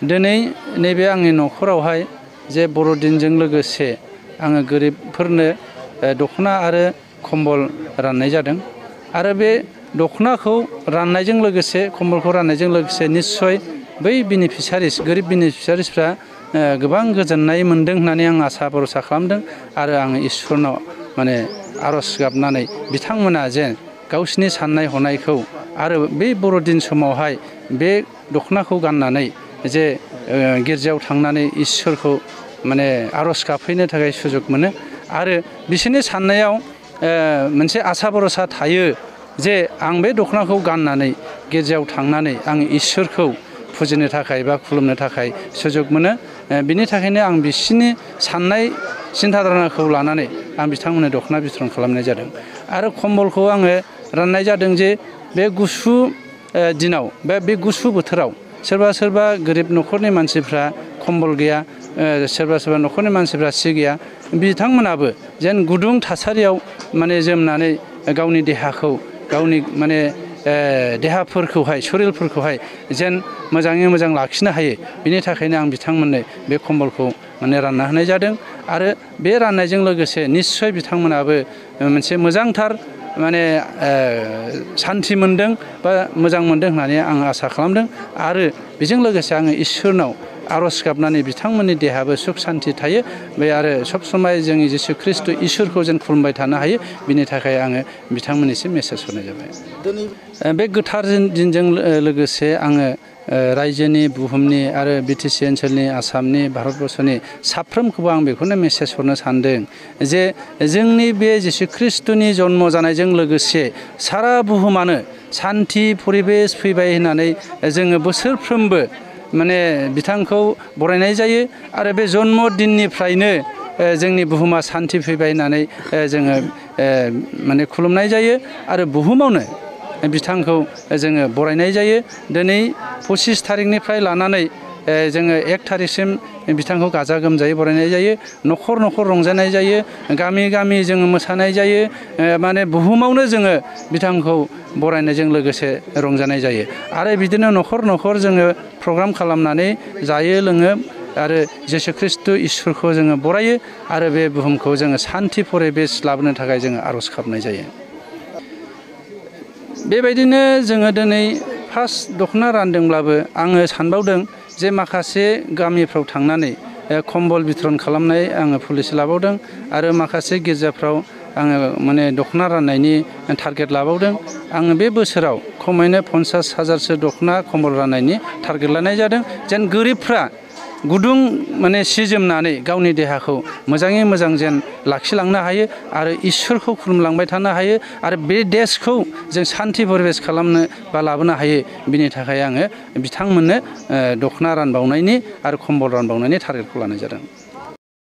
दिनै नैबे आंनि न'खरावहाय जे बर'दिनजों लोगोसे आङो गोरिबफोरनो दखना आरो कम्बल राननाय जादों आरो बे दखनाखौ राननायजों लोगोसे कम्बलखौ राननायजों लोगोसे निस्सय बै बेनिफिसारिस गोरिब बेनिफिसारिसफ्रा गोबां गोजोननाय मोनदों होननानै आं आसा भरसा खालामदों आरो आङो इसोरनाव माने आर'ज गाबनानै बिथांमोना जे गावसिनि साननाय हनायखौ आरो बे बर'दिन समावहाय बे दखनाखौ गाननानै जे गिर्जायाव थांनानै इसोरखौ माने आर'ज गाबफैनो थाखाय सुजुग मोनो आरो बिसोरनि साननायाव मोनसे आसा भरसा थायो जे आं बे दखनाखौ गाननानै गिर्जायाव थांनानै आं इसोरखौ फुजिनो थाखाय बा खुलुमनो थाखाय सुजुग मोनो बिनि थाखायनो आं बिसोरनि साननाय सिन्ताधाराखौ लानानै आं बिथांमोननो दखना बिथरन खालामनाय जादों आरो कम्बलखौ आङो राननाय जादों जे बे गुसु दिनाव बे गुसु बोथोराव सोरबा गोरिब न'खरनि मानसिफ्रा कम्बल गैया सोरबा न'खरनि मानसिफ्रा सि गैया बिथांमोनाबो जेन गुदुं थासारियाव माने जोमनानै गावनि देहाखौ गावनि माने देहाफोरखौहाय शरिरफोरखौहाय जेन मोजाङै मोजां लाखिनो हायो बिनि थाखायनो आं बिथांमोननो बे कम्बलखौ माने रानना होनाय जादों आरो बे राननायजों लोगोसे निस्सय बिथांमोनाबो मोनसे मोजांथार माने सान्थि मोनदों बा मोजां मोनदों होननानै आं आसा खालामदों आरो बेजों लोगोसे आङो इसोरनाव आर'ज गाबनानै बिथांमोननि देहायाबो सुख सान्थि थायो बे आरो सब समाय जोंनि जिसु ख्रिस्ट इसोरखौ जों खुलुमबाय थानो हायो बिनि थाखाय आङो बिथांमोननिसिम मेसेज हरनाय जाबाय बे गोथार दिनजों लोगोसे आङो रायजोनि बुहुमनि आरो बिटिसि ओनसोलनि आसामनि भारतबर्षनि साफ्रोमखौबो आं बेखौनो मेसेज हरनो सानदों जे जोंनि बे जिसु ख्रिस्टनि जन्म जानायजों लोगोसे सारा बुहुमानो सान्थि परिबेस फैबाय होननानै जोङो बोसोरफ्रोमबो माने बिथांखौ बरायनाय जायो आरो बे जन्म दिननिफ्रायनो जोंनि बुहुमा सान्थि फैबाय होननानै जोङो माने खुलुमनाय जायो आरो बुहुमावनो बिथांखौ जोङो बरायनाय जायो दिनै 25 थारिखनिफ्राय लानानै जोङो 1 थारिखसिम बिथांखौ गाजा गोमजायै बरायनाय जायो न'खर रंजानाय जायो गामि जोङो मोसानाय जायो माने बुहुमावनो जोङो बिथांखौ बरायनायजों लोगोसे रंजानाय जायो आरो बिदिनो न'खर जोङो प्रग्राम खालामनानै जायो लोङो आरो जिसु ख्रिस्ट इसोरखौ जोङो बरायो आरो बे बुहुमखौ जोङो सान्थि परिबेस लाबोनो थाखाय जोङो आर'ज गाबनाय जायो बेबायदिनो जोङो दिनै फार्स्ट दखना रानदोंब्लाबो आङो सानबावदों जे माखासे गामिफ्राव थांनानै कम्बल बिथरन खालामनाय आङो पलिसि लाबावदों आरो माखासे गिर्जाफ्राव आङो माने दखना राननायनि टारगेट लाबावदों आङो बे बोसोराव खमैनो 50,000सो दखना कम्बल राननायनि टारगेट लानाय जादों जेन गोरिबफ्रा गुदुं माने सि जोमनानै गावनि देहाखौ मोजाङै मोजां जेन लाखिलांनो हायो आरो इसोरखौ खुलुमलांबाय थानो हायो आरो बे देशखौ जों सान्थि परिबेस खालामनो बा लाबोनो हायो बिनि थाखाय आङो बिथांमोननो दखना रानबावनायनि आरो कम्बल रानबावनायनि टारगेटखौ लानाय जादों